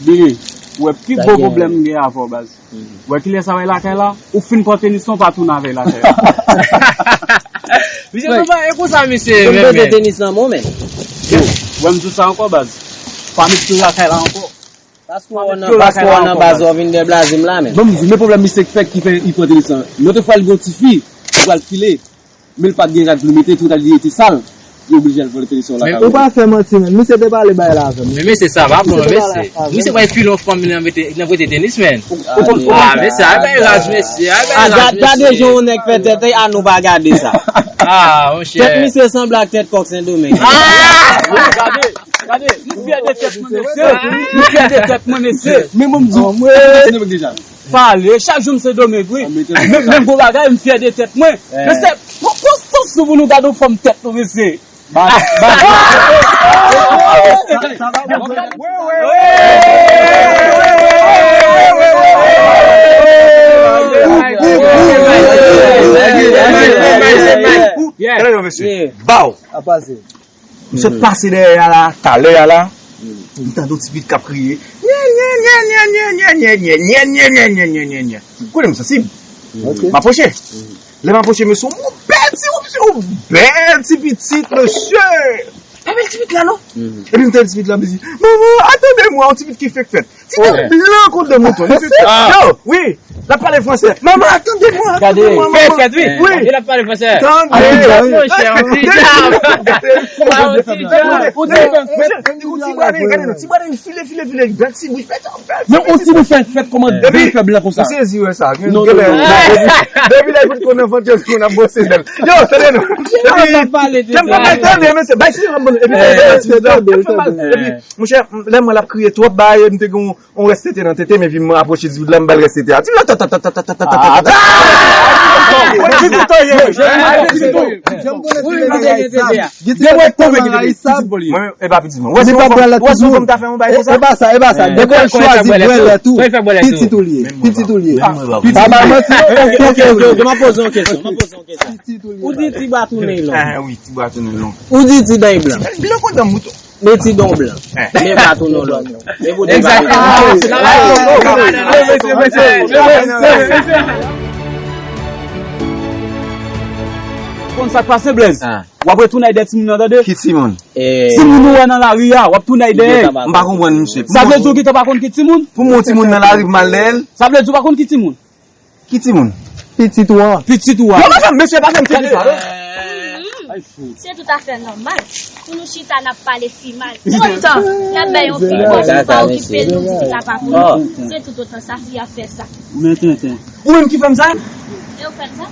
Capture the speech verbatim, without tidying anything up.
Bebe, ou wè pi gwo pwoblèm m gen avè w, baz. Ou wè kilè sa w al lakay la, ou fin pran tenis lan, ou pa tounen avè l lakay la. Misye konsa, e konsa misye menm. Mete tenis nan men w, men. Ou wè m di w sa ankò, baz. Pa met pye w lakay la ankò. Paske w nan baz, w vin deblaze m la, men. Bon, m di, men pwoblèm misye k fè ki fè li pran tenis lan. Yon lòt fwa, li gen yon tifi, li pral file. Men l pa t gen rad pou li mete, tout rad li te sal. Li oblije al vòlè tenis lan lakay. Ou pa fè manti, men. Misye te pale bay la avè m. Men mesye sa pa bon, mesye. Misye bay filon fanm nan mete, nan prete tenis, men. Ah, mesye, ay bay raj, mesye. Ay bay raj, mesye. Gade jan yon nèg fè tèt, a nou pa gade sa. Ah, monchè. Tèt misye sanble ak tèt kòk Sendomeng. Ah! Gade, gade, m fyè de tèt mwen, mesye. M fyè de tèt mwen, mesye. Men mwen m di w, m se Sendomeng deja. Pale, chak jou m se Domeng, wi. Men, men gwo bagay, m fyè de tèt mwen. Mesye, pran konsyans nou pou nou gade yon fanm tèt nou, mesye. Baw. Apa se. M sot pase dèyè a la, talè a la, m tande yon ti pitit k ap kriye. Nyen, nyen, nyen, nyen, nyen. Konnen m sansib. M apwoche. Lè m apwoche, mesye, yon bèl ti, yon bèl ti pitit, mesye. Pa bèl ti pitit la, non. Epi m tande ti pitit la, m di, manman, attendez-moi, yon ti pitit ki fenk fèt. Ti tèt blan kon de mouton. Li fè, yo, wi, l ap pale fransè. Manman, attendez-moi, attendez-moi, manman. Fèt, fèt, wi. Wi. E l ap pale fransè. Tande. Monchè, on ti djab. Kòman on ti djab. Ou di, gade, gade, gade, ti bwa, gade, file, file, file, bèl ti bouch, bèl ti bouch. Men on ti bouch fèt, fèt kòman de fè blan konsa. Ou sezi wè sa. Genlè, depi lè l fout konn nan vant yo, moun ap bwose dèl. Yo, tande non. Epi, kè m pa bay tande, mesye, bay si yon bon. Epi, epi, monchè, lè m wè l ap kriye twòp, bay, m te gen yon, yon rès tete nan tete m, epi m apwoche ti bout la, m ba l rès tete a. Ti bout la, ta, ta, ta. Mwen, e pa pitit mwen. Wè si yon fanm ta fè yon bagay konsa. E pa sa, e pa sa. Depi w chwazi bwè lèt ou, pitit ou l ye. Pitit ou l ye. Pa bay manti non. Ok, ok, ok, ok. M ap poze yon kesyon. M ap poze yon kesyon. Ou di ti bwa tounen long. Ah, wi, ti bwa tounen long. Ou di ti dan blan. Blan kon dan mouton. Men ti dan blan. Men bwa tounen long. Men bouda. Egzakteman. Konn sa k pase, Blaze? W ap retounen ede timoun nan, tande? Ki timoun? Timoun ou wè nan lari a, w ap tounen ede. M pa konprann, mesye. Sa vle di w gentan pa konn ki timoun? Pou mwen, timoun nan lari, m al dèyè l. Sa vle di w pa konn ki timoun? Ki timoun? Pitit ou an. Pitit ou an. Non, non, non, mesye, pa fè m fè sa, non. Se toutafè nòmal pou nou chita n ap pale fi mal. Kontan n ap bay yon fi bon, nou pa okipe l, nou di fi la pa pou nou. Se toutotan sa fi a fè sa. Men tenten. Ou menm ki fè m sa? E ou fè l sa?